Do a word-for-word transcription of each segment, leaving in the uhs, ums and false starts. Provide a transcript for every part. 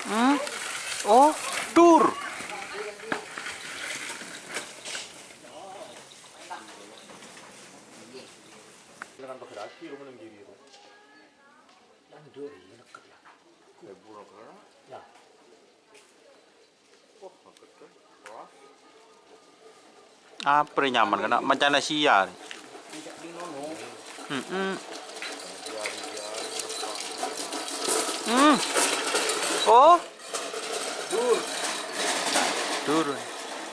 Hmm? Oh, dur. Apa rè nyaman kana' mancana sia rè. Mm-mm. Hmm. Oh. Dur.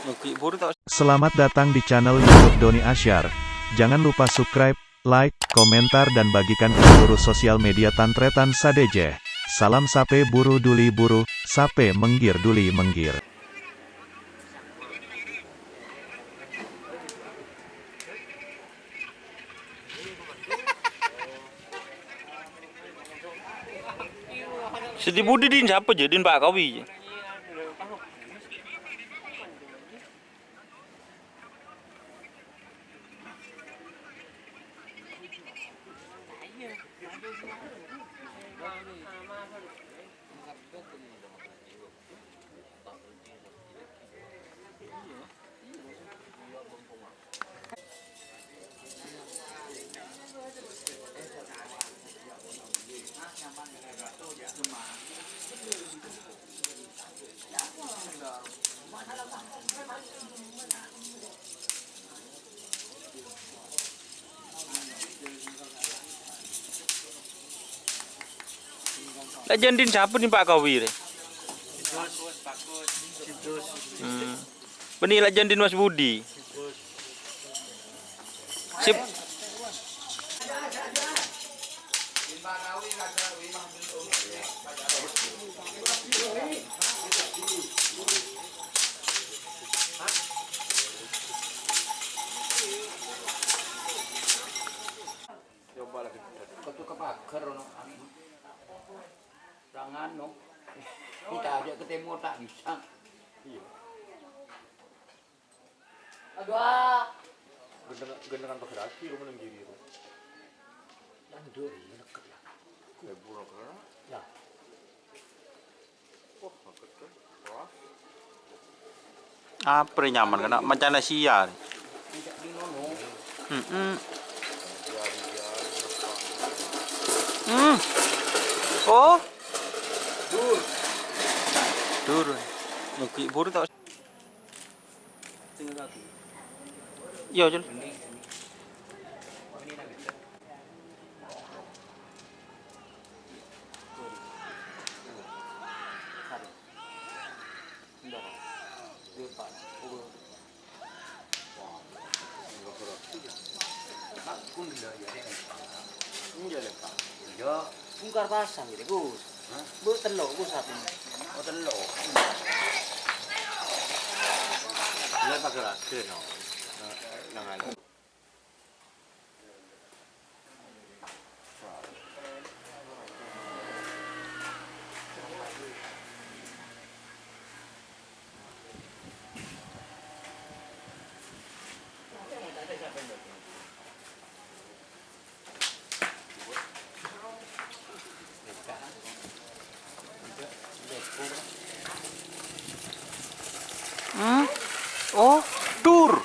Mungkin buru tak. Selamat datang di channel YouTube Doni Asyar. Jangan lupa subscribe, like, komentar, dan bagikan ke seluruh sosial media tan-tarètan sadhâjâ. Salam sapè buru duli buru, sapè mèngghir duli mèngghir. Sè dhi budi dhin sapa jâ? Dhin Pak Kawi jâ. La jân dhin sapa dhin Pak Kawi rè? Hmm. Bânnè la jân dhin Mas Budi. Sip. Coba lagi. Ketutup pagar ono. Ra nganu. Kita aja ketemu tak bisa. Iya. Aduh. Gendeng-, gendengan pagar lagi, rumah nang kiri itu. Nang dua ini deket lah. Gue burung kena. Ya. Apa rè nyaman kana' mancana sia rè. Mm-mm. Hmm. Oh. Dur. Mungkin buru tak. Iya, Jul. Bungkar pasang gitu, Gus. Hah? Bu, tello', Gus, satu. Oh, tello'. Iya, pakai lagi, no. Nang anu. Hmm? Oh, dur.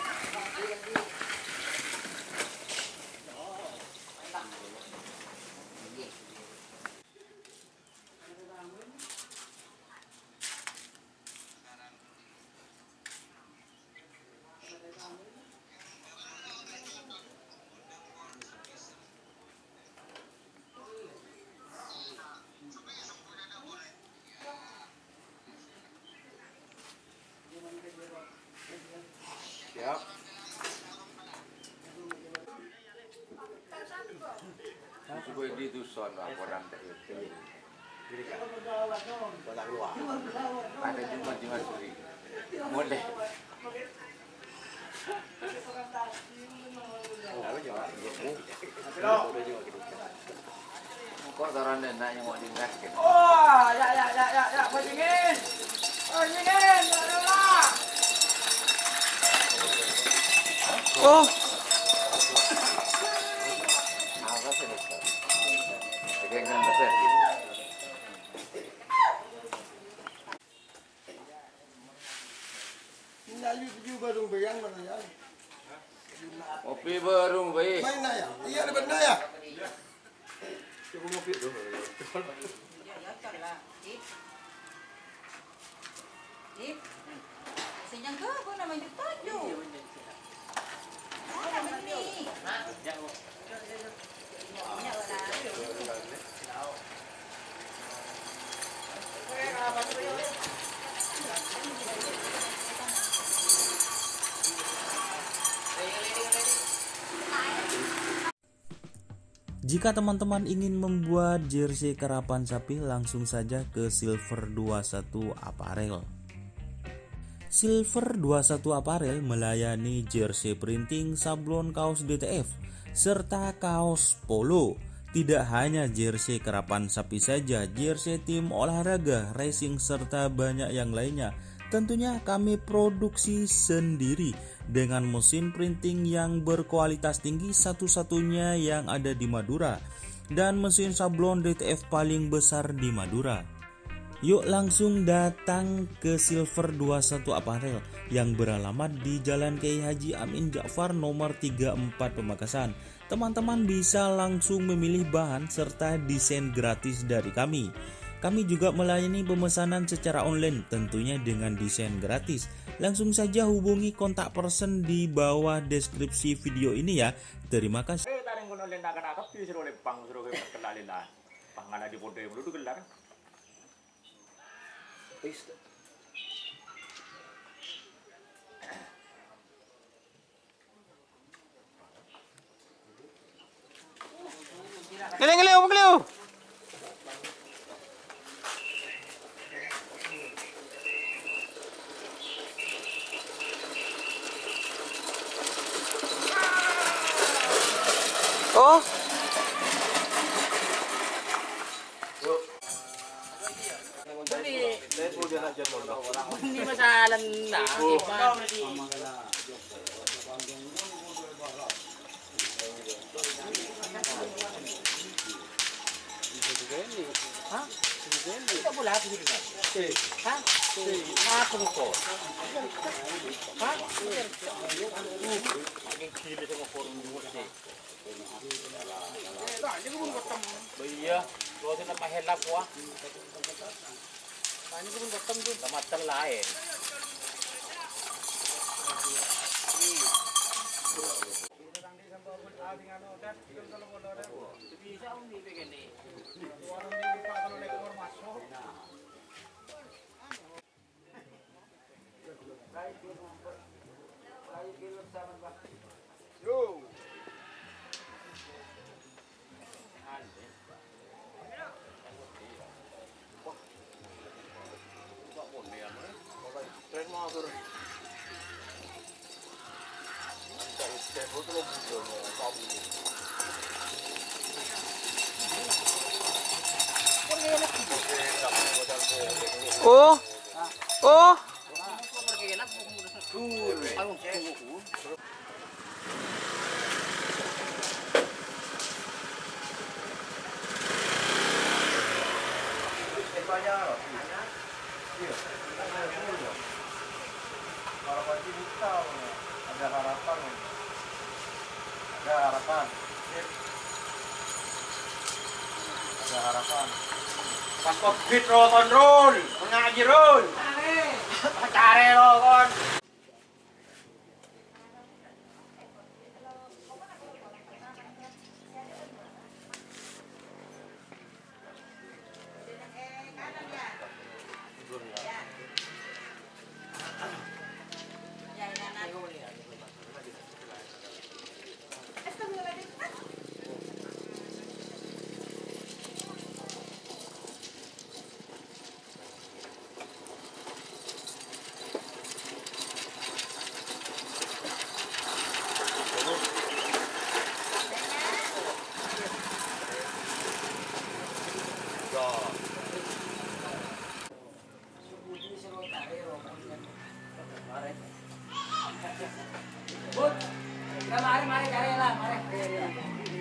Siap. Supaya di dusun laporan. Ada jumpa Juma Suri. Boleh. Kok saran enak yang mau diingat gitu. Oh, ya, ya, ya, ya, ya, bajingan. Bajingan, ya Allah. Oh. Apa sih, Mister? Pegang kan, Mister? Kopi bârung bhâi. Main, Nak, ya? Iya, ada benar, ya? Jika teman-teman ingin membuat jersey karapan sapi, langsung saja ke Silver dua satu Apparel. Silver dua satu Apparel melayani jersey printing, sablon, kaos D T F, serta kaos polo. Tidak hanya jersey karapan sapi saja, jersey tim olahraga, racing, serta banyak yang lainnya. Tentunya kami produksi sendiri dengan mesin printing yang berkualitas tinggi, satu-satunya yang ada di Madura, dan mesin sablon D T F paling besar di Madura. Yuk langsung datang ke Silver dua satu Apparel yang beralamat di Jalan Kiai Haji Amin Ja'far nomor tiga empat Pamekasan. Teman-teman bisa langsung memilih bahan serta desain gratis dari kami. Kami juga melayani pemesanan secara online, tentunya dengan desain gratis. Langsung saja hubungi kontak person di bawah deskripsi video ini ya. Terima kasih. Eh, tarèng kono lèna kana kabbhi sèro lèmpang, sèro kèma kella lèna. Pangana di pondhe mulu du kellar. Wis. Ngeleo, ngeleo, ngeleo. Oh. Ini masalah nah, hah? Kita boleh apa gitu kan? Hah? Aku lupa. Hah? Makin gila sama forum dulu sih. Iya, lo sih nama helak wah. Tanya pun peteng tuh. Sama lain. Bisa umi begini. Oh, oh. Iya. Harapan sih bisa, ada harapan. Ada harapan. Ada harapan. Pas covid, Rul, kon, Rul. Ngaji, Rul. Pacare lo, kon.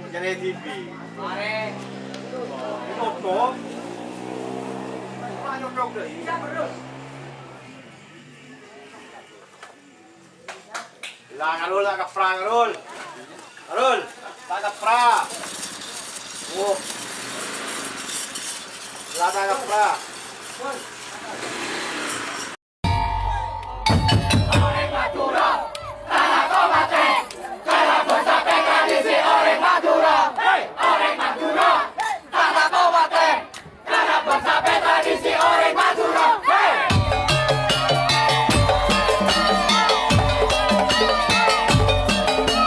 Nyalè T V. Nyodok. Ora nyodok deh. La, Karul, ta' kappra, Karul. Karul, ta' kappra. Oh. La, ta' kappra.